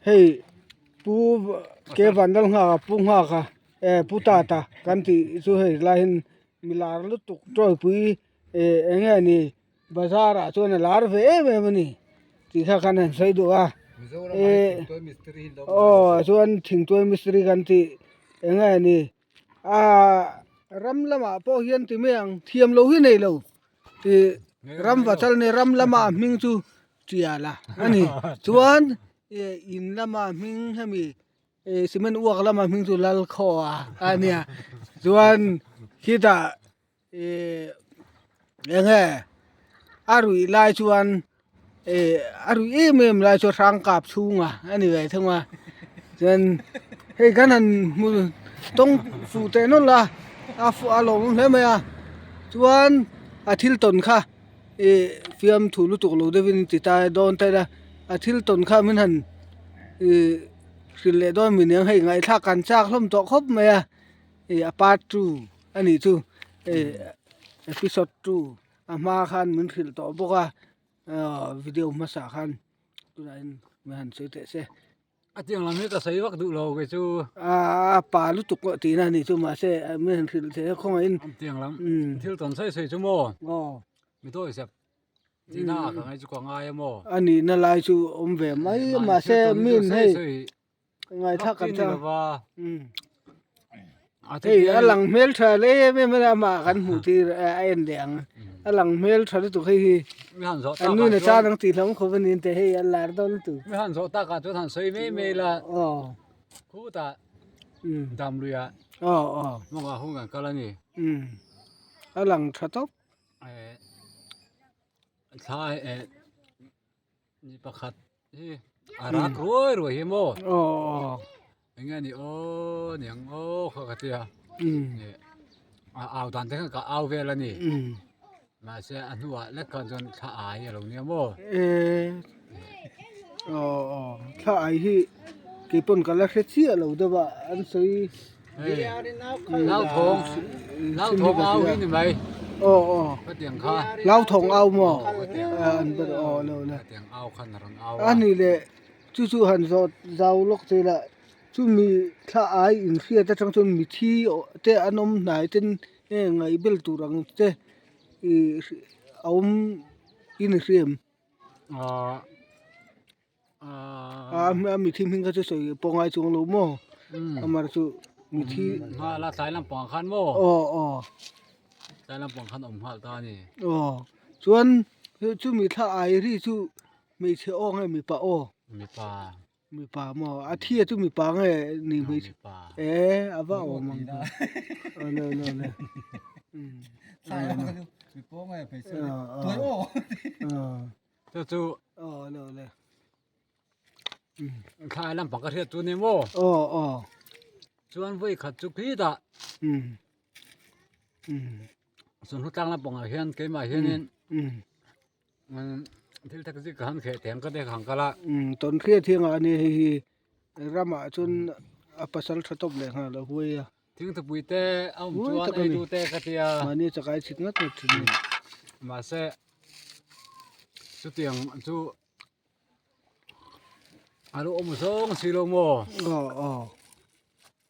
Hei pu ke vanlal nghak a pu nghak a eh pu tata kan tih chu hei lai hian milar lutuk tawipui eh eng nge ni bazar ah chuan a lar ve em em a ni tih kha kan han sawi duh a eh aw chuan thingtuai mistiri kan tih eng nge ni ah ram lamah pawh hian ti mai ang thiam loh hi nei lo ih ram vachal nia ram lama hming chu tial a ani chuan ih in lama hming hemi ih cement uak lama hming chu lalkhaw a ania chuan khitah ih eng nge a ruih lai chuan ih a ruih em em lai chu hrang kap chhung a ani ve thung a chuan hei kan han hmu tawng fuh teh nawlh a a fuh a lawmawm hle mai a chuan a thil tawn kha. Ih fiamthu lutuk lo deuhin ti ta dawn ta ila a thil tawn kha min han ih hrilh leh dawn mi niang hei ngaihthlak kan chak hlawm tawh khawp mai a ih a part two a nih chu ih episode two a hma khan min hrilh tawh bawk a aw video hmasa khan tunah hian min han sawi teh se. A tiang lam hi ka sawi vak duh lo kei chu. A pa lutuk pawh tihna a nih chu mahse min han hrilh che a khawngaihin. Tiang lam thil tawn sawi sawi chu maw? Aw. Mi dawi sep tihna ah ka ngai chu ka ngai a maw? A nihna lai chu awm ve mai mahse min hei ngaithlak kan chak. Hei a lang hmel tha hle em em a amah kan hmuh tir a en leh ang a lang hmel tha lutuk hei hi an nu in a chan ang tih hlawm khawp a ni teh hei a lar dawn lutuk mi han zawh takah chuan han sawi mai mai la khutah dam luiah mawngah hung kan kal a ni a lang tha tawp thla ni pakhat hi a rak ruai ruai hi maw eng nge ni aw niang aw kha ka tia a au dan te khan ka au vel a ni mahse a hnuah lek khan chuan thla ai a lo nia maw thla ai hi kei pawn ka la hre chiah lo deuh a an sawi Lauthawng lauthawng au hi ni mai aw aw khatiang kha lauthawng au maw an ber aw lo le khatiang au khan a rawn au a ni le chu chu han zawt zau lawk che ila chumi thla ai inhriat atang chuan mithi te an awm hnai ten nge ngaihbel tur ang te ih a awm in hria em A mithi hming kha chu sawi pawh ngai chuang lo maw amar chu mithi nghal a tlai lampang khan maw aw aw tlai lampang khan awm nghal ta a ni aw chuan chumi thla ai ri chu hmeichhe aw nge mipa aw mipa mipa maw a thi a chu mipa nge ni hmeichhe e a va awm ang aw le le le Chu chu aw le le thlai lampang ka hriat chu ni maw aw aw chuan vawi khat chu khitah chawhnu tlang lampangah hian keimah hianin thil tak zik ka han kheh teng ka te ka han kal a tawn hriat hi engah a ni hei hi ramah chuan a pasal tha tawp leh nghal a huai a thingthupui te a awm chuan eitu te ka tia mahni chakai chhit ngat ngat thin a ni mahse chutiang chu a lo awm zawng si lo maw aw aw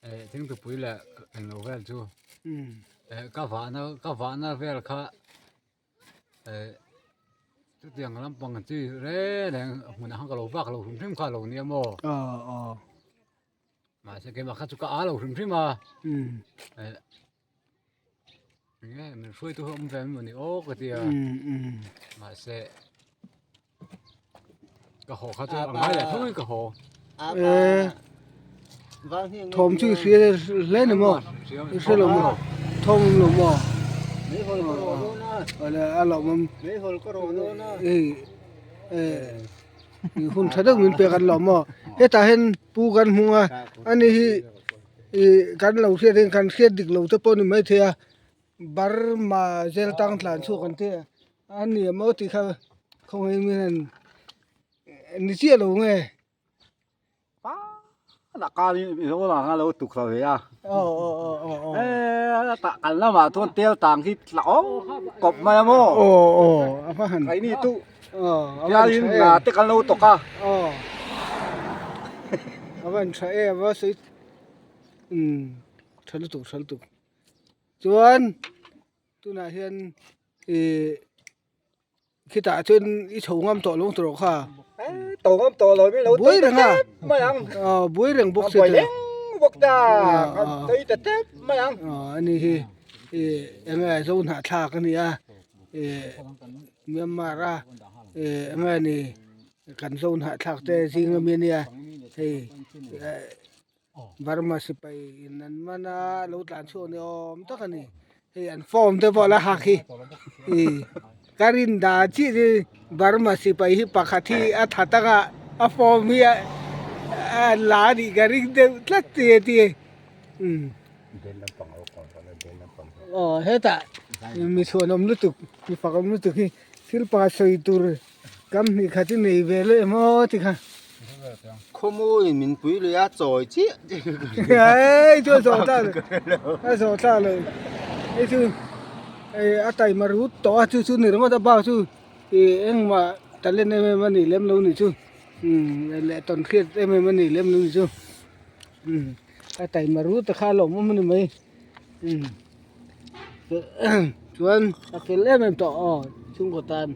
eh thingthupui leh englo vel chu eh ka vahna ka vahna vel kha eh chutiang lampang chi reng reng hmunah khan ka lo vak lo hrim hrim kha a lo nia maw aw aw. Mahse keimah kha chu ka a lo hrim hrim a eh enge min hruaitu hi awm ve em mawni aw ka ti a mahse ka haw kha chu a ngai leh thung in ka haw eh thawm chu i hria hle ni maw i hre lo maw thawm awm lo maw a lawmawm ei eh. Hun tha deuh min pek an lo maw hetah hian pu kan hmung a ani hi ih kan lo hriat hian kan hriat dik lo te pawh a ni maithei a Burma zel tang tlan chhuak an tia a ni maw tih kha khawngaih in hian ni chiah lo nge. A van tha em a sawi umm tha lutuk tha lutuk chuan tunah hian ihh khitah chuan i chho ngam tawh lo tawh kha to ngam tawh lo mi lo buai reng a mai ang aw buai reng bawk buai reng bawk ta tui ta tep mai ang aw ani hi ih eng nge zo hnahthlak ani a ih Myanmar a ih eng nge ni kan zo hnahthlak te zing ami ania hei eh Burma sipai in an man a lo tlan chhuak ni awm tak a ni hei an form te pawh a la hak hi ih ka rin dan chiah chu Burma sipai hi pakhat hi a tha tak a a form hi a la a nih ka ring deuh tlat che a ti umm aw hetah mi chhuanawm lutuk mi fakawm lutuk hi thil pa sawi tur. Kam hnih khat i nei ve leh maw ti kha. Khawmuin min pui lui a chawi chiah Hei chu a zawh tla lo a zawh tla lo hei chu hei a taima rut tawh a chu chu ni ringawt a bak chu ih engmah talent em em a nih lem lo ni chu umm leh tawn hriat em em a nih lem lo ni chu umm a taima rut te kha a lawmawm a ni mai umm. Chuan a fel em em tawh aw chhungkaw tan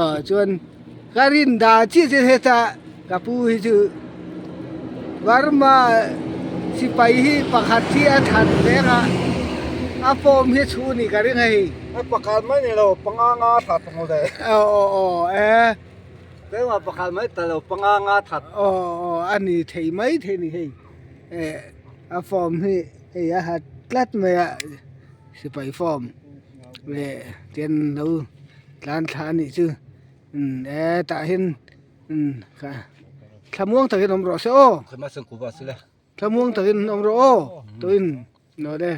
aw chuan ka rin dan chiah chiah heta ka pu hi chu Burma sipai hi pakhat hi a that vek a a form hi a chhu a nih ka ring a hei. A pakhat mai ni lo panga nga that ang le. Aw aw aw e. Keimah pakhat mai ta lo panga nga that. Aw aw a ni thei mai thei a ni hei eh a form hi. Hei a hat tlat mai a sipai form leh ten lo tlan thla a nih chu umm hetah hian umm thlamuang takin awm rawh se aw thlamuang takin awm rawh aw tuin nawh le.